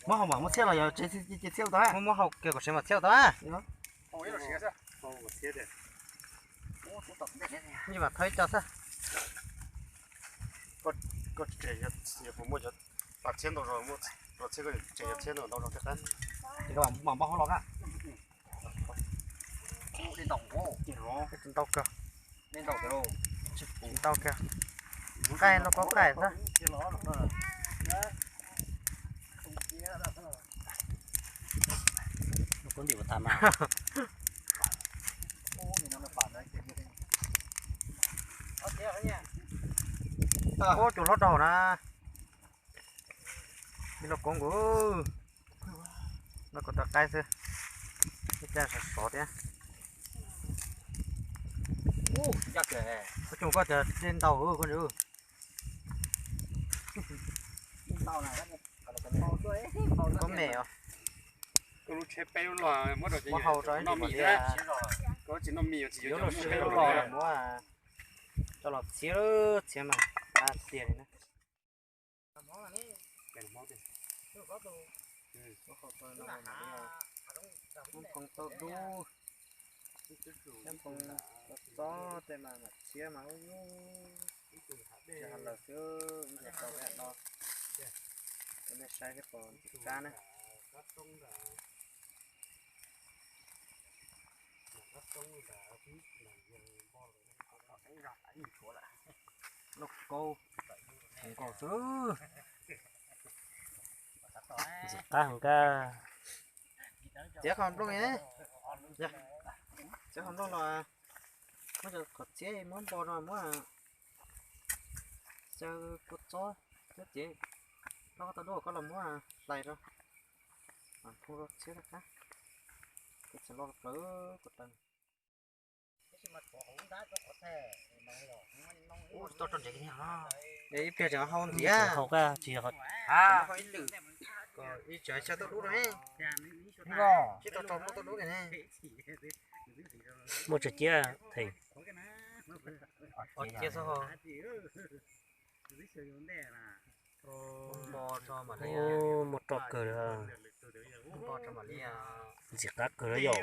Muab hau mam muab txhiab los yog tsev txhiab tau? Muab, muab hau kiag kom sev mam txhiab tau. Nyiaj mam thawb ib co xwb. Koj tsev yog puas muaj cov pas txhiab ntau zog, muaj txhiab, koj tsev yog txhiab ntau zog thiab qab. Ces koj mam npau hauv los na. Ntau kawg. Ntau kawg. Qaij los koj qaij xwb. Koj ntim ua tas mas. Ua cov hlob rau hauv na. Ib lub koob nkaus. Noj kom tau qaib xwb. Ib pliag sov sov thiab. Ua cas koj cov dej ntau koj ntsw. Koj me os. Koj lub tsheb peb lub los muab rau, muab hau rau ib ntim li. Koj tsis noj mis, yuav lub tsheb lub los muab coj los txhiab, txhiab mas qab tiag li na. Npoo tau dub, npoo txob tej mas mam txhiab mas ub, tsis hais lawm xwb, ib ntsis tau no. Nej saib thiab pom ntxim qab na. Lub kaub nkaus xwb. Ntxim qab heev kawg. Txiav qhov nplooj, txiav qhov nplooj los, muab cov qhov txiab muab npo rau, muab xyaw kua txob, txiab txiav. Koj tau dub koj los muab hlais rau, txhiab rau qab, txhij los plaws ko taw. Ub, tsis tau tso ntsev kiag no. Ib pliag tseem hau ntxiv. Hau koj tsis hau ib lwm. Ib tsam xyaw tauj dub rau ne. Tsis tau tso muaj tauj dub kiag ne. Muaj tsawg ciab theem? Ob ciab xwb. Muaj roj kawg li. Ntxim qab kawg li yom.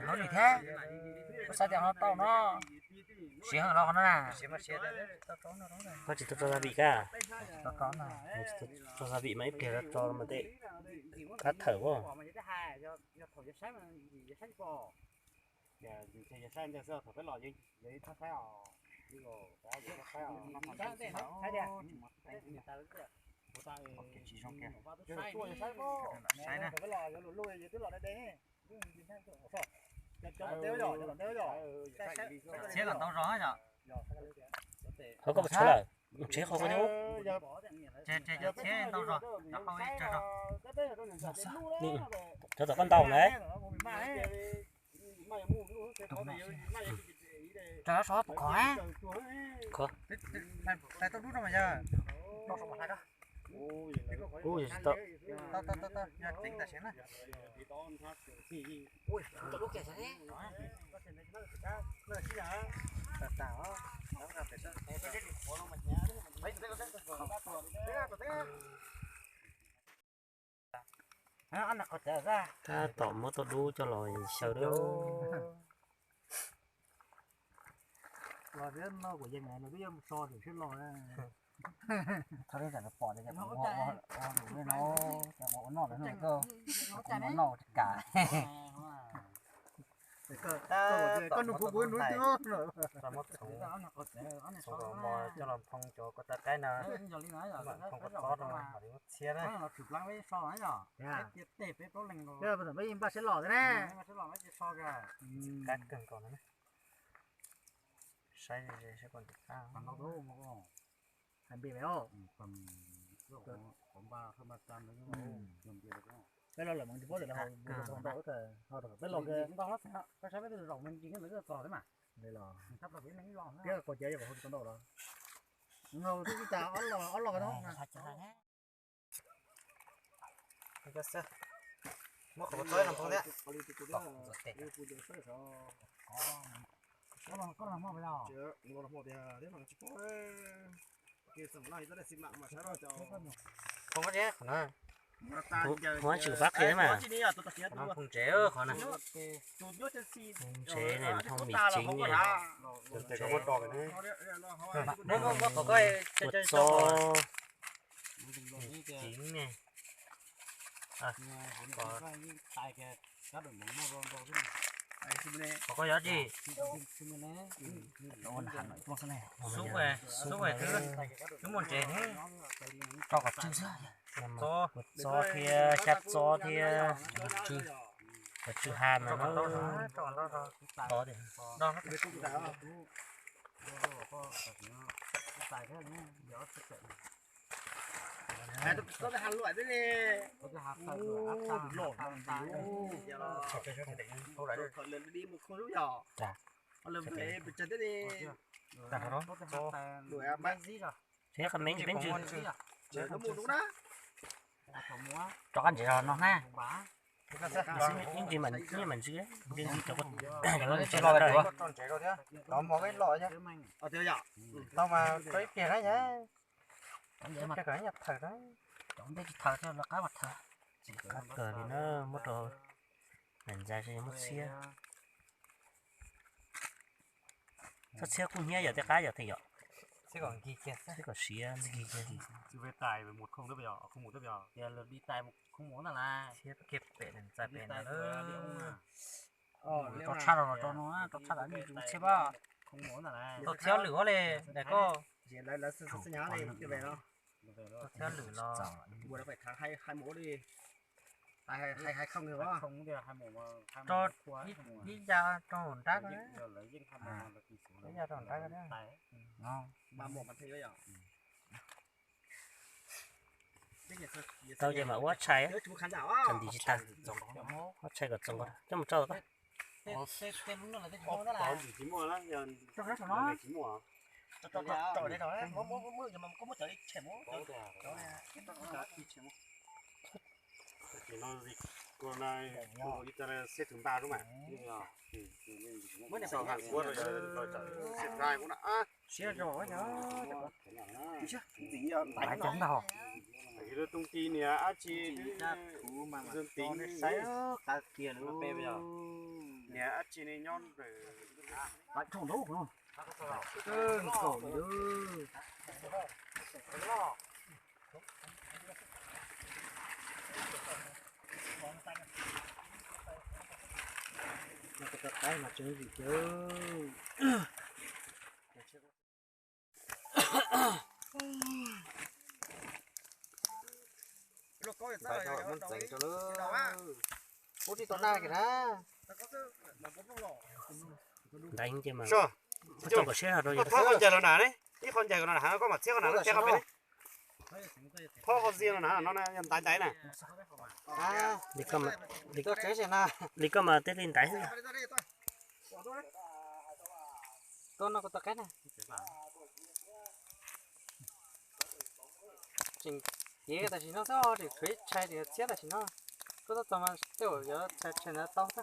Hauj lwm thiab, koj xav tias ho tau no, siav heev los qhov no na. Koj tsis tau tso gia vị kab? Tso gia vị mas ib pliag tso mas tej qab thawm as. Saib na. Txhiab los ntau zog yom. Ho koj puas tshuav lawm? Tsev qhov ko. Tsev, tsev cov txhiab ntau zog, cov hau ib tsawg zog. Cov tom koj ntau na. Rau sov puas khov? Khov. Hlais tauj dub rau mas yog. Kuv yog tsis tau. Tau, tau, tau, tau, yog ceev tam sim na. Tab tom muab tauj dub coj los xyaw lawm. Los thiab no kuv yeej no twb yeej so lawm sib los. Thaum ib tsam pom tias ua ua ua no, ua noj lawm no, ua noj tsis kam. Koj nug kuv, kuv nug twb. Txhoov mos coj los nphoo cov ko taw qaib na, nphoo ko txob rau mam li muab txhiab na. Peb yeej npaj siab los thiab na. Qab kawg nkaus na. Saib saib koj ntim qab. Hais npe os. Peb los lawm mas tsis paub tias ho rau peb los, peb saib peb zaum mas ntsis lawv txog thiab mas. Thiab qhov cov yog kom hau tsis tau ntau los, hau twb ib tas ob los ob los. Muab qhov txob no nphoo thiab. Huab tsis pab qhia mas. Phoo ntsev qhov na. Phoo ntsev ne, phoo mis ceev ne. Ua txob, ceev ne. Qhov koj yuav tsis xub, xub twb muaj ntsev ne. Ua txob thiab xyab txob thiab tsw ha na. Thiab qhov meej tsis peb ntsis. Rov qab ntsev zog no na. Ib ntsis mam ntsis, ntsis cov, cov tsis los. Tau mas tau ib pliag na. Ib pliag kom ib nyuag thawm na. Qab kawg li na, muab rau ntxa, muab txhiab. Txhob txhiab kub hnyiab yom, tej qab yom, tej yom. Txhiab kom siav nkig kiag. Txhiab pem ntxa pem na. Rau tshaj los rau no, rau tshaj los tsis txhiab pab. Tau txhiab lwm ua li ntawm koj. Tau txhiab lwm los rau ib ya rau nrab. Ib ya rau nrab. Tau ces mam ua tshais, txog ntim tsis tag. Ua tshais kom txog, coj mus tso tau. Siab zog. Tus tij niam dab tsi, niam dab tsi ne nyob ntawm Ntxeev rau lawm. Ub, tsis tau nag kiag na. Ntaiv ces mas, koj txhob qhov ncaig los na, ib qhov ncaig los na, koj mam txhiab qhov na, txhiab qhov pem. Thob qhov ntxiag los na, no yog ntaiv ntaiv na. Li koj mas thiaj li ntaiv. Tuaj no kuv tus qaib na. Tseem tiav tam sim no xwb, tseem tshuav ib tshais tseem txhiab tam sim no. Koj tuaj txog mas tej zaum yuav tshais tshais ntawd tau xwb.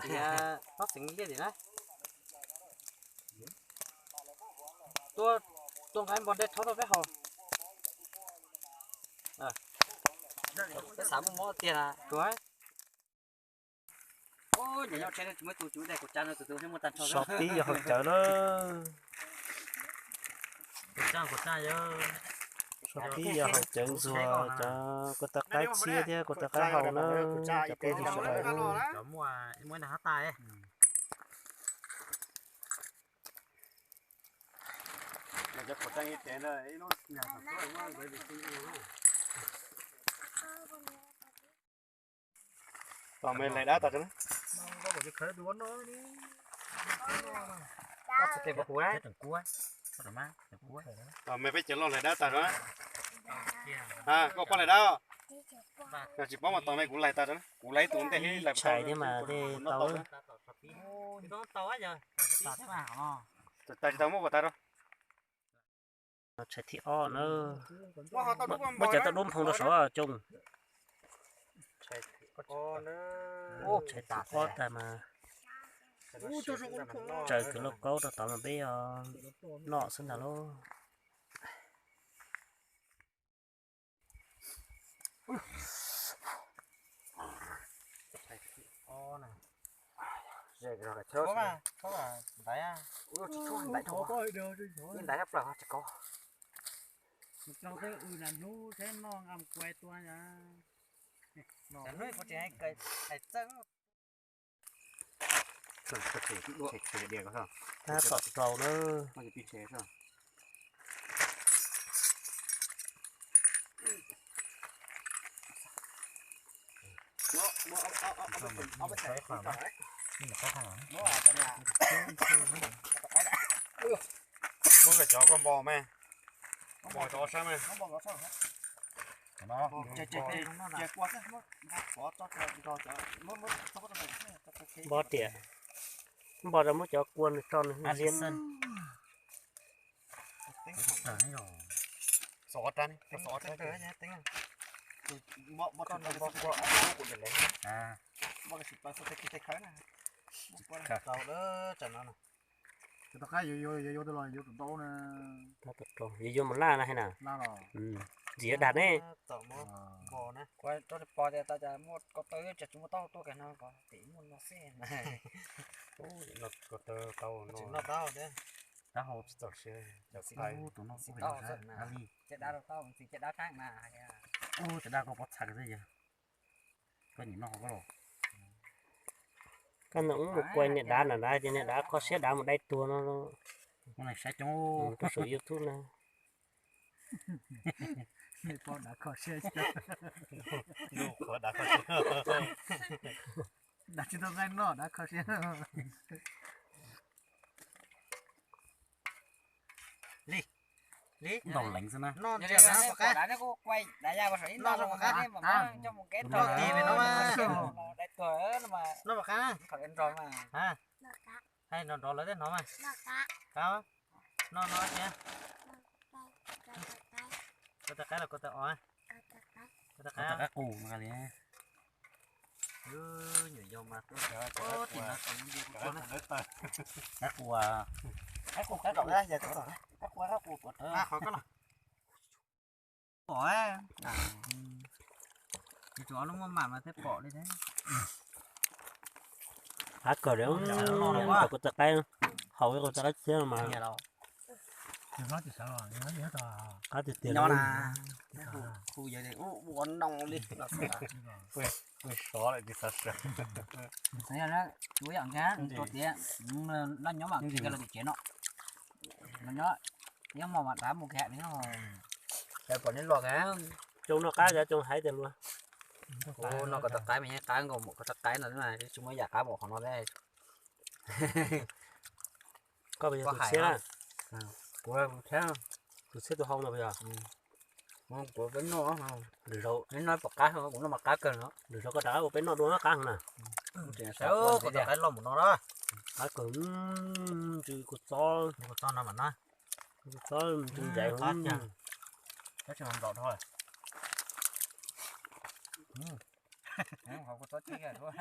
Tias pab xeev liaj tim na. Tuaj, tuaj nqa npua dej rhaub rau peb haus. Peb xav muaj mob tiag na. Sov tib yog haus cawv na. Sov tib yog haus cawv ntxuag cov kua tau qaib txhiab thiab kua tau qaib haus na, cov phooj ywg sawv daws na. Tos me laim dab tas. Tos me peb cov loj laim dab tas. Koj poj laim dab. Yog tsis paub mas tos me kuv laim tas, kuv laim tus ntej laim tshais thiab mas tej tau. Tas tsis tau muab kuv tas rau. Tshais thib ob na. Muab cov tau dub nphoo rau saud coo. Tshais thib ob tas mas. Tsaws kwv lauj kaub rau tod mas peb noj xwb ntag lauj. Tab tom rau na. Muab cov koj npo me, npo cov sab me. Npo riam, npo rau muab cov kua nws tso nws ziab. Tom qab yuav yuav yuav los yuav tus dau na. Yuav yuav mus laj na hais na. Ntxim yuav dag ne. Kuv rau pos tias tau cas muaj ko taw tsis muaj taub hau tuaj kiag no ko, tim muaj no xwb. Ko taw tau no, taub hau tsis txaus siav, cov xib taub xwb na. Caj dab rau taub ntxiv caj dab thaib na. Ub, caj dab koj pov txhais xwb yog. Koj nyiam noj qhov ko los. Koj ntawd ub mus kuai niam dav na, dav ces niam dav kho siab dav mus dai tuag no. Saib coob rau saum YouTube na. Dav kho siab, dav tsis tau nqaij noj dav kho siab. Li, li ntaus leev xwb na. Noj ntsia, noj ti me no mas. Noj mas qab. Hais nrov nrov lawv thiaj hnov mas. Qab, noj no tiag. Koj taw qaib los koj taw os? Koj taw qaib qus no li. Nyuam yaus mas tuaj tim no, qaib qus, qaib qus, qaib qus, qaib qus, qaib qus. Pom, tsuas ob lub muaj mam mas thiaj pom li thiab. Qab kawg li, kuv taw qaib, haus ib qho taw qaib tshiab mas. Qab tiag tiag li. Ua noo li. Xav yog na, ua yam nkag rau tias noj nyob mam nkag los tim tsev no. Noj nyob, nyob mos mam dav mus kiag li no. Pom neb luag kiag. Tsoo noj qab, tsoo hais tias luag. Kuv noj koj taw qaib mas yeej qab nkaus mus koj taw qaib no, tsis muaj yam qab npaum qhov no thiab. Koj puas yog tus tshiab na? Kuv thiab, tus tshiab tus hau no puas yog? Kuv peb noj, lwm zaus neb noj pom qab, kuv noj mas qab kawg no. Lwm zaus koj rov qab ua peb noj dua qab heev na. Kuv taw qaib loj mus no na. Qab kawg, ntsw kua txob, kua txob no mas na. Kua txob ntsw ntaiv heev. Tab sis mas nplaum dhau. Qhov kua txob cig lawm.